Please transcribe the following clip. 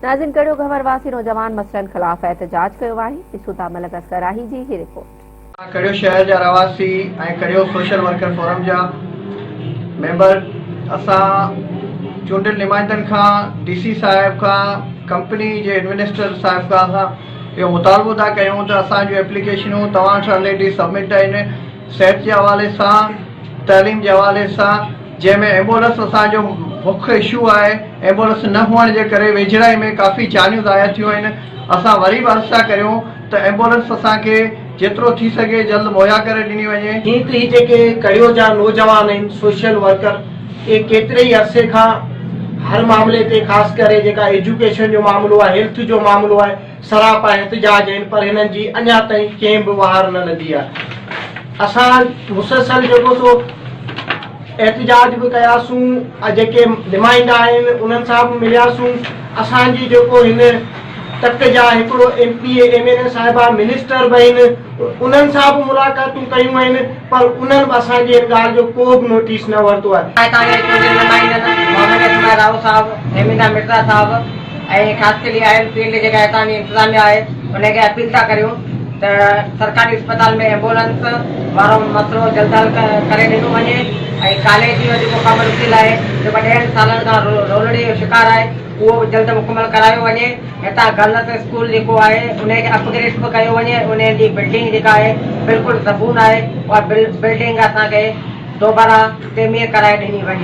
ناظرين ڪڙيو گهنور واسي نوجوان مسئلن خلاف احتجاج ڪيو آهي، ڏسون ٿا ملڪ اصغر راهي جي هي رپورٽ. ڪڙيو شهر جا رهواسي ۽ ڪڙيو سوشل ورڪر فورم جا ميمبر اسان چونڊيل نمائندن کان ڊي سي صاحب کان ڪمپني جي ايڊمنسٽر صاحب کان اسان اهو مطالبو ٿا ڪيون ته اسان جون ايپليڪيشنون توهان وٽ آلريڊي سبمٽ آهن صحت جي حوالي سان تعليم جي حوالي سان جنهن ۾ ايمبولنس اسان جو مک اشو آهي ايمبولنس نه هئڻ جي ڪري ويجهڙائي ۾ ڪافي جانيون ضايع ٿيون آهن اسان وري به عرض ٿا ڪريون ته ايمبولنس اسان کي جيترو ٿي سگهي جلد مهيا ڪري ڏني وڃي. هي ته هي جيڪي ڪڙيو جا نوجوان آهن سوشل ورڪر اهي ڪيتري ئي عرصي کان هر معاملي تي خاص ڪري جيڪا ايجوڪيشن جو معاملو آهي هيلٿ جو معاملو آهي سراپا احتجاج آهن پر هنن جي اڃا تائين ڪنهن به واهر نه لڌي آهي. اسان مسلسل جيڪو سو احتجاج به ڪياسون جيڪي نمائندا آهن انهن سان به ملياسون اسان جي جيڪو هن تڪ جا هڪڙو M P A M N A صاحبه منسٽر به آهن انهن سان به ملاقاتون ڪيون آهن پر انهن به اسان جي ان ڳالهه جو ڪو به نوٽيس نه ورتو آهي. هتان جي چونڊيل نمائندن محمد اسماعيل راهو صاحب، فهميده مرزا صاحب ۽ خاص ڪري آئل فيلڊ جيڪا هتان جي انتظاميا آهي ان کي اپيل ٿا ڪريون ته سرڪاري اسپتال ۾ ايمبولنس وارو مسئلو جلد حل ڪري ڏنو وڃي ۽ ڪاليج جو جيڪو ڪم رڪيل آهي جيڪو ڏهن سالن کان رولڙي جو شڪار آهي اهو به جلد مڪمل ڪرايو وڃي هتان گرلس اسڪول جيڪو آهي ان کي اپگريڊ به ڪيو وڃي ان جي بلڊنگ جيڪا آهي بلڪل زبون آهي اها بلڊنگ اسان کي دوباره تعمير ڪرائي ڏني وڃي.